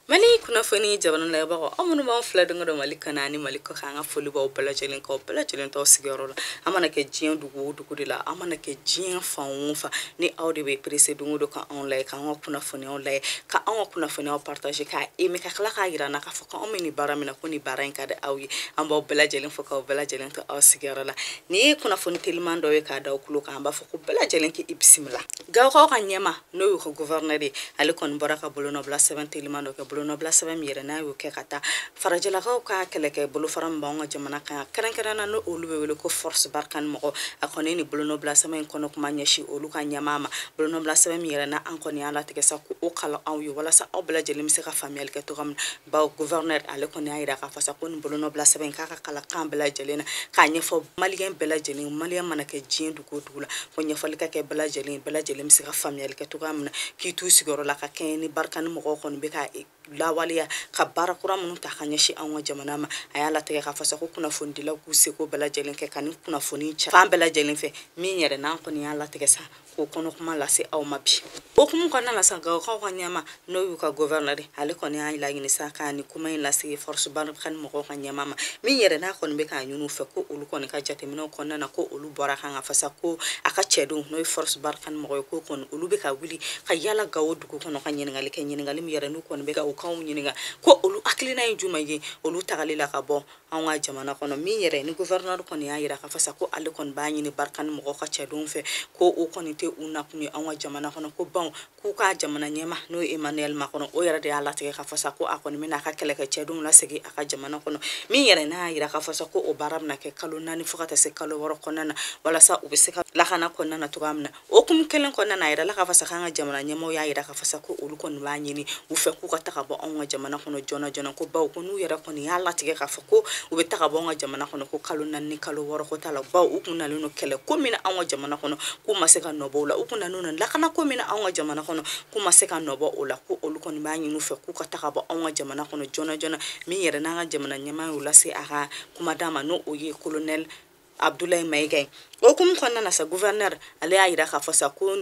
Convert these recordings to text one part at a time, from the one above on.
Mali kunnafoni jamana lajɛbagaw, aw minnu b'an filɛ don o don Mali kɔnɔ ani Mali kɔ kan, an ka foli b'aw bɛɛ lajɛlen kan, aw bɛɛ lajɛlen t'aw sigiyɔrɔ la. An mana kɛ diɲɛ dugu o dugu de la, an mana kɛ diɲɛ fan o fan, ni aw de bɛ pressé don o don ka anw lajɛ, k'an ka kunnafoniyaw lajɛ, ka anw ka kunnafoniyaw partager, k'a aimer, ka tila k'a yira an na k'a fɔ ko anw bɛ nin baara min na, ko nin baara in ka di aw ye. An b'aw bɛɛ lajɛlen fo k'aw bɛɛ lajɛlen to aw sigiyɔrɔ la. Nin ye kunnafoni teliman dɔ ye k'a da aw tulo kan. An b'a fɔ ko bɛɛ lajɛlen k'i bisimila. Gawokaw ka ɲɛma, n'o y'u ka gouverneur ye, ale kɔni bɔra ka bolonɔbila sɛbɛn teliman dɔ kɛ, bolonɔbila sɛbɛn min yɛrɛ n'a y'o kɛ ka taa farajɛlakaw ka kɛlɛkɛ bolofara min b'anw ka jamana kan, kɛrɛnkɛrɛn na n'o olu bɛ wele ko Force Barkhane mɔgɔ. A kɔni ni bolonɔbila sɛbɛn in kɔnɔ kuma ɲɛsin olu ka ɲɛmaa ma, bolonɔbila sɛbɛn min yɛrɛ na an kɔni y'a latigɛ sa ko o kalan aw ye walasa aw bɛɛ lajɛlen bɛ se ka faamuyali kɛ cogoya min na. Bawo gouverneur ale kɔni y'a yira k'a fɔ sa ko nin bolonɔbila sɛbɛn in k'a ka kalan kan bɛɛ lajɛlen na, k'a ɲɛfɔ maliyɛn bɛɛ lajɛlen, maliyɛn mana kɛ diɲɛ dugu o dugu la, ko ɲɛfɔli ka kɛ bɛɛ lajɛlen, bɛɛ lajɛlen bɛ se ka faamuyali kɛ cogoya min na, k'i t'u sigiyɔrɔ la ka kɛɲɛ ni Barkhane mɔgɔw kɔni bɛ ka lawaleya ka baara kura minnu ta ka ɲɛsin anw ka jamana ma. A y'a latigɛ k'a fɔ sa ko kunnafonidilaw k'u seko bɛɛ lajɛlen kɛ ka nin kunnafoni ca fan bɛɛ lajɛlen fɛ, min yɛrɛ n'an kɔni y'a latigɛ sa k'o kɔnɔ kuma lase aw ma bi. O hukumu kɔnɔna la sa, Gawokaw ka ɲɛma, n'o y'u ka gouverneur, ale kɔni y'a laɲini sa ka nin kuma in lase Force Barkhane mɔgɔw ka ɲɛma ma, min yɛrɛ n'a kɔni bɛ k'a ɲini u fɛ ko olu kɔni ka jateminɛw kɔnɔna na, ko olu bɔra kan ka fasa ko a ka cɛdenw, n'o ye Force Barkhane mɔgɔ ye, ko kɔni olu bɛ ka wuli ka yala Gawo dugu kɔnɔ ka ɲininkali kɛ, ɲininkali min yɛrɛ n'u kɔni bɛ ka u kanw ɲininka ko olu hakilina ye jumɛn ye olu tagali la ka bɔ anw ka jamana kɔnɔ. Min yɛrɛ ni gouverneur kɔni y'a yira k'a fɔ sa ko ale kɔni b'a ɲini Barkhane mɔgɔw ka cɛdenw fɛ ko o kɔni tɛ u nakun ye anw ka jamana kɔnɔ, ko baw k'u ka jamana ɲɛma, n'o ye Emmanuel Macron, o yɛrɛ de y'a latigɛ k'a fɔ sa ko a kɔni bɛna a ka kɛlɛkɛ cɛdenw lasegin a ka jamana kɔnɔ. Min yɛrɛ n'a y'a yira k'a fɔ sa ko o baara bɛna kɛ kalo 4 fo ka taa se kalo 6 kɔnɔna na, walasa u bɛ se ka lakana kɔnɔna na cogoya min na. O hukumu kelen kɔnɔna na, a yirala k'a fɔ sa k'an ka jamana ɲɛmaaw y'a yira k'a fɔ sa ko olu kɔni b'a ɲini u fɛ k'u ka taga bɔ anw ka jamana kɔnɔ joona joona, ko bawo ko n'u yɛrɛ kɔni y'a latigɛ k'a fɔ ko u bɛ taga bɔ anw ka jamana kɔnɔ, ko kalo 4 ni kalo 6 ko t'a la, bawo u kun nalen don kɛlɛ ko min na anw ka jamana kɔnɔ, k'u ma se ka nɔbɔ o la, u kun nalen don lakana ko min na anw ka jamana kɔnɔ, k'u ma se ka nɔbɔ o la, ko olu kɔni b'a ɲini u fɛ k'u ka taga bɔ anw ka jamana kɔnɔ joona joona. Min yɛrɛ n'an ka jamana ɲɛmaa y'o lase a ka kumadan ma, n'o ye colonel Abdoulaye Maïga ye. O hukumu kɔnɔna na sa, gouverneur ale y'a yira k'a fɔ sa ko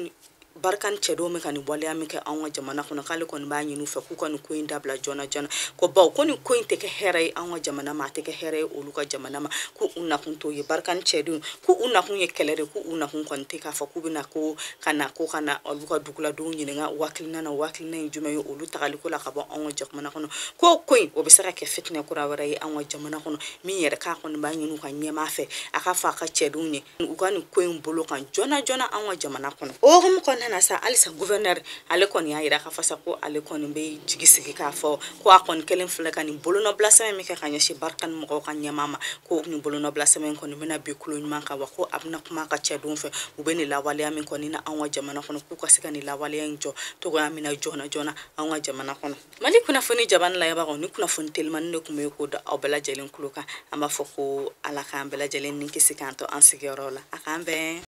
Barkhane cɛdenw bɛ ka nin waleya min kɛ anw ka jamana kɔnɔ, k'ale kɔni b'a ɲini u fɛ k'u ka nin ko in dabila joona joona, ko bawo ko nin ko in tɛ kɛ hɛrɛ ye anw ka jamana ma, a tɛ kɛ hɛrɛ ye olu ka jamana ma, k'u nakun t'o ye. Barkhane cɛdenw k'u nakun ye kɛlɛ de, k'u nakun kɔni tɛ k'a fɔ k'u bɛna ko ka na ko ka na olu ka duguladenw ɲininka u hakilina na, u hakilina ye jumɛn ye olu tagaliko la ka bɔ anw ka jamana kɔnɔ, ko in o bɛ se ka kɛ fitinɛ kura wɛrɛ ye anw ka jamana kɔnɔ. Min yɛrɛ k'a kɔni b'a ɲini u ka ɲɛmaa fɛ, a ka fɔ a ka cɛdenw ye u ka nin ko in bolo kan joona joona anw ka jamana kɔnɔ. O hukumu kɔnɔna na sa, halisa gouverneur ale kɔni y'a yira k'a fɔ sa ko ale kɔni bɛ jigi sigi k'a fɔ ko a kɔni kɛlen filɛ ka nin bolonɔbila sɛbɛn min kɛ ka ɲɛsin Barkhane mɔgɔw ka ɲɛmaa ma, ko nin bolonɔbila sɛbɛn kɔni bɛna bin kulo ɲuman kan, wa ko a bɛna kuma a ka cɛdenw fɛ, u bɛ nin lawaleya min kɔni na anw ka jamana kɔnɔ, k'u ka se ka nin lawaleya in jɔ cogoya min na joona joona anw ka jamana kɔnɔ. Mali kunnafoni jabani lajɛbagaw, ni kunnafoni telimani de tun bɛ k'o da aw bɛɛ lajɛlen tulo kan. An b'a fɔ ko Ala k'an bɛɛ lajɛlen ni kisi k'an to an sigiyɔrɔ la. A k'an bɛn.